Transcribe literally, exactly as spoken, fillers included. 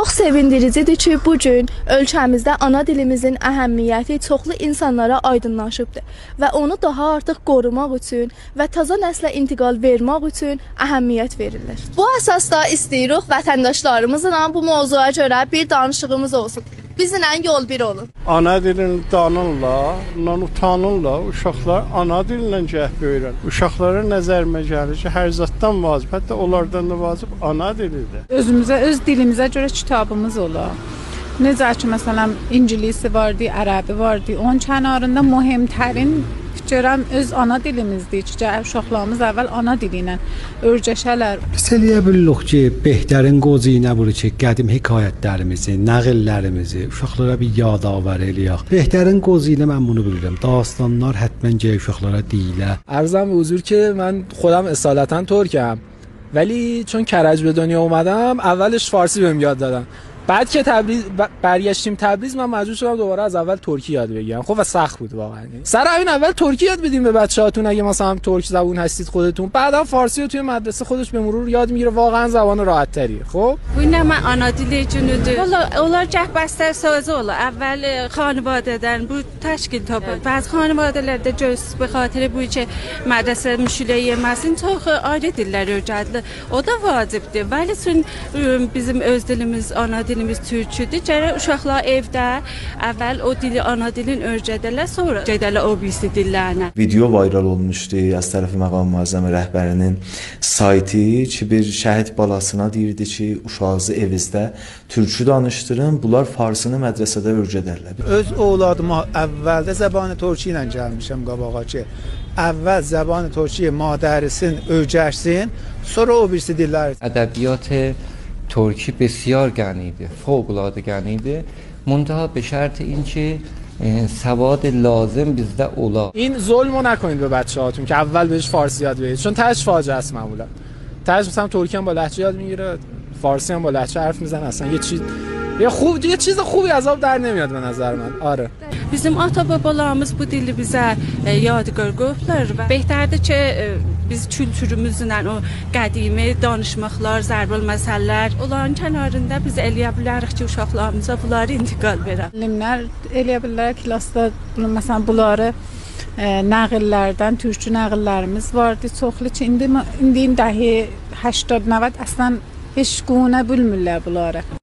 چوخ سئویندیریجی‌دیر کی، بو گون اؤلکه‌میزده آنا دیلیمیزین اهمیتی چوخلو اینسانلارا آیدینلاشیبدیر و اونو داها آرتیق قوروماق اوچون و تازا نسله انتقال وئرمک اوچون اهمیت وئریرلر. بو اساسدا ایسته‌ییریک وطنداشلاریمیزلا بو موضوعا گؤره بیر دانیشیغیمیز اولسون. بیزیمله یول بیر اولون. آنا دیلینی دانیرلار، اوندان اوتانیرلار. اوشاقلار آنا دیلینن گرک بؤیورن. اوشاقلارا نظریمه گلیر کی، هر زاددان واجب، حتی اونلاردان دا واجب آنا دیلی‌دیر. اؤزوموزه، اؤز دیلیمیزه گؤره کیتابیمیز اولا. نئجه کی، مثلا، اینگیلیسی واردی، عربی واردی. اونون کناریندا مهم‌ترین، فیکر ائلیرم، اؤز آنا دیلیمیزدیر کی، گرک اوشاقلاریمیز اول آنا دیلی ایله اؤرگشه‌لر. بیز ائلیه بیلیریک کی، بهترین گزینه بودور کی، قدیم حکایتلریمیزی، نقللریمیزی اوشاقلارا بیر یادآوری ائلیه‌ک. بهترین گزینه، من بونو بیلیرم، داستانلار حتما گرک اوشاقلارا دئییله. عرضم به حضور که من خودم اصالتا ترکم، ولی چون کرج به دنیا اومدم، اولش فارسی بهم یاد دادن. بعد که تبریز، ب-، برگشتیم تبریز، من مجبور شدم دوباره از اول ترکی یاد بگیرم. خب، و سخت بود واقعا. سر همین اول ترکی یاد بدین به بچه‌هاتون، اگه مثلا ترک زبون هستید خودتون. بعدا فارسی رو توی مدرسه خودش به مرور یاد می‌گیره، واقعا زبان راحت تریه. خب؟ بو نمنه آنا دیلی گونودور؟ والله، اونلار گرک بستر سازی اولا. اول، ائ، خانواده‌دن بو تشکیل تاپیر. بعضی خانواده‌لرده گؤز، به خاطر بو کی، مدرسه مشکله یئمه‌سین، چوخ آیری دیللر اؤیره‌دیلر. او دا واجبدیر. ولی چون، ائ، بیزیم اؤز دیلیمیز، آنا دیلیمیز تورکودور، گرک اوشاقلار ائوده اول او دیلی، آنا دیلین اؤیره‌ده‌لر، سونرا گئده‌لر او بیریسی دیللرینه. ویدئو وایرال اولموشدو از طرف مقام معظم رهبری‌نین سایتی کی، بیر شهید بالاسینا دئییردی کی، اوشاغینیزی ائوینیزده تورکو دانیشدیرین، بونلار فارسینی مدرسه‌ده اؤیره‌درلر. اؤز اولادیما اولده زبان ترکی ایله گلمیشم قاباغا کی، اول زبان ترکی مادری‌سین اؤیرشسین، سونرا او بیریسی دیللری. ادبیات ترکی بسیار غنی‌دیر، فوق‌العاده غنی‌دیر. منتها به شرط اینکه، اه، سواد لازم بیزده اولا. این ظلم رو نکنید به بچه‌هاتون که اول بهش فارسی یاد بدید، چون تهش فاجعه است معمولا. تهش مثلا ترکی هم با لهجه یاد می‌گیره، فارسی هم با لهجه حرف می‌زنه، اصلا یه چیز، یه خوب، یه چیز خوبی از آب در نمیاد به نظر من. آره. بیزیم آتا-بابالاریمیز بو دیلی بیزه، ائ، یادگار قویوبلار و بهتردیر کی، ائ، بیز کولتوروموزله او قدیمی دانیشماقلار، ضرب‌المثل‌لر، اونلارین کناریندا بیز ائلیه بیلریک کی، اوشاقلاریمیزا بونلاری انتقال وئرک. معلم‌لر ائلیه بیلرلر کلاسدا، بونو، مثلا، بونلاری، ائ، نقل‌لردن، تورکو نقل‌لریمیز واردی چوخلو کی، ایندی ما-، ایندی دهه هشتاد، نود اصلا هئچ گونه بیلمیرلر بونلاری.